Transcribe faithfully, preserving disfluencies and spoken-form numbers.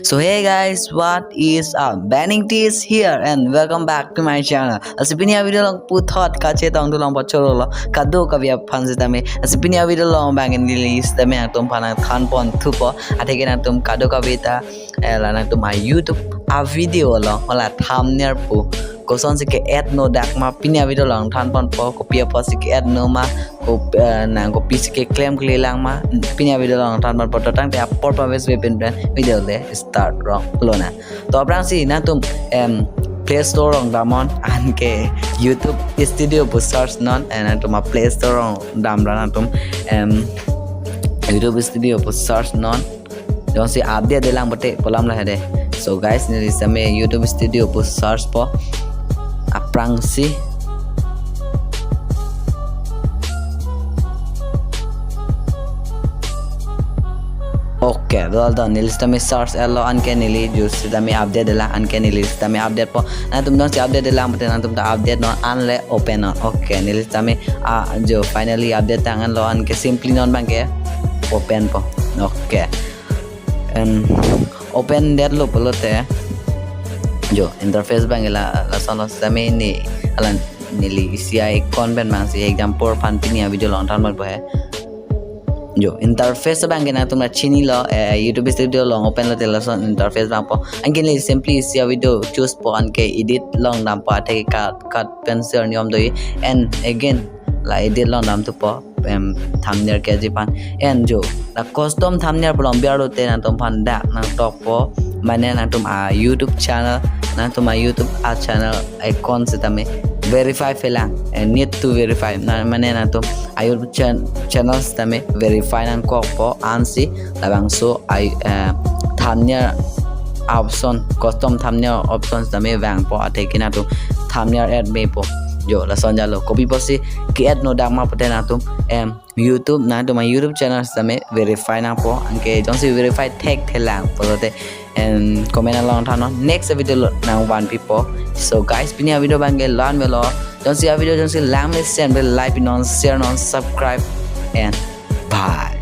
So hey guys, what is up? Banning T is here and welcome back to my channel. Lasi pini a-video along puthot kachetong thu long pachorolo, kadokave aphan sitame. Lasi pini a-video along abang neli sitame nangtum aphan nangthan pon thupo. Atheke nangtum kadokave ta, eh, la nangtum a-YouTube a-video along, hala thumbnail pu kosonsi ke-add no dak ma, pini a-video along than ponpo. Kopi apotsi ke-add no ma, ko, eh, nang kopisi keklemkle lang ma, pini a-video along than ponpo. To tangte apor paves ve pen pen video le start rong lonang. To aphrangsi nangtum, em, Play Store along damnon, anke YouTube Studio pu search non, eh, nangtum a-Play Store along damra nangtum, em, YouTube Studio pu search non. Jongsi update-det lang pute pu alam lahai dei. So guys, neli sitame YouTube Studio pu search po. Aphrangsi. Okay, well done. Neli sitame search etlo, anke neli jo sitame update-det lang, anke neli sitame update po. Nangtum jongsi update-det lang pute nangtum ta update non, anle open non. Okay, neli sitame, ah, jo finally update tang anlo, anke simply non abangke open po. Okay. And open-detlo pulote, jo, interface abangke la, lasonlo sitame ne, hala neli isi a-icon pen abangsi example aphan pini a-video along than ponpo he. Jo, interface abangke nangtum la chinilo, eh, YouTube Studio along open lote lason interface abang po. Anke neli simply isi a-video choose po, anke edit along dampo, atheke cut, cut pen share niom do-i. And again, la edit along dam thupo, em, thumbnail ke-add ji aphan. And jo, la custom thumbnail pu along biar lote nangtum aphan dak nangtokpo, mane nangtum a-YouTube channel, nangtum a-YouTube a-channel icon sitame verify phelang, eh, need to verify. Na, mane nangtum a-YouTube chan-, channel sitame verify nangkokpo, ansi labangso a, eh, thumbnail option, custom thumbnail option sitame vangpo, atheke nangtum thumbnail add mepo. Jo, lason jalo. Kopi apotsi ke-add no dak ma pute nangtum, em, YouTube, nangtum a-YouTube channel sitame verify nangpo, anke jongsi verify thekthe lang pulote, em, comment along thannon, next video along nangvanpipo. So guys, pini a-video abangke la-an avelo. Jongsi a-video jongsi lang mesen pen like pinon, share non, subscribe, and bye.